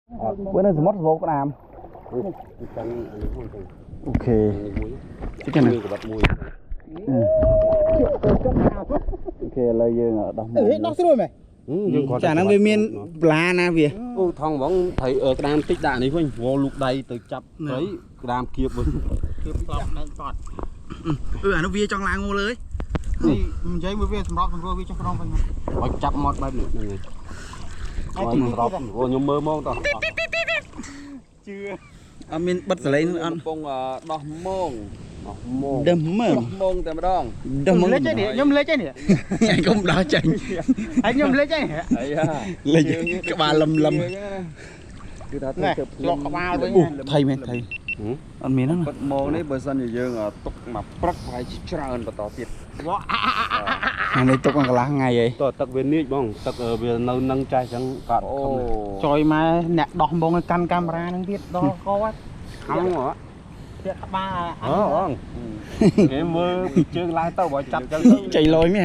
បើនៅសមុទ្រសបោក្តាម ចឹងអានេះមួយចឹង OK មួយ ជិះណា ក្បាត់មួយ OK ឥឡូវយើងដោះ អេដោះស្រួលមែន យើងគាត់ ចាហ្នឹងវាមានប្លាណាវា អូថងហ្មងត្រីក្តាមតិចដាក់នេះវិញវលូកដៃទៅចាប់ត្រីក្តាមគៀបវិញ គឺផ្លប់នៅកត់ អឺអានោះវាចង់ឡើងងលើ នេះនិយាយមួយវាសម្របសម្រួលវាចុះក្រោមវិញ ឲ្យចាប់មាត់បែបនេះហ្នឹងហើយឲ្យស្របខ្ញុំមើលមកតោះ ជឿ អត់មានបិទសលេងអត់ កំពុងដោះមងដោះមង ដឹមមើ ដោះមងតែម្ដង ដឹមមើ លេចឯនេះខ្ញុំលេចឯនេះ ឯងកុំដោះចេញ ហើយខ្ញុំលេចឯនេះ អីហា លេចក្បាលលឹមលឹម គឺថា នេះលក់ក្បាលវិញ អូថៃមែនថៃអត់មានហ្នឹង បិទមងនេះបើសិនជាយើងទុកមកព្រឹកប្រហែលជាច្រើនបន្តទៀត អានេះទុកកន្លះថ្ងៃហី តើទឹកវានាចបងទឹកវានៅនឹងចេះចឹងកាត់អូ ចុយម៉ែអ្នកដោះមងឲ្យកាន់កាមេរ៉ានឹងទៀតដល់កគាត់ ខំហ៎ ពាក់ក្បាល អូបងគេមើលពីជើងឡើងទៅបើចាប់ចឹងទៅ ចៃលយមែន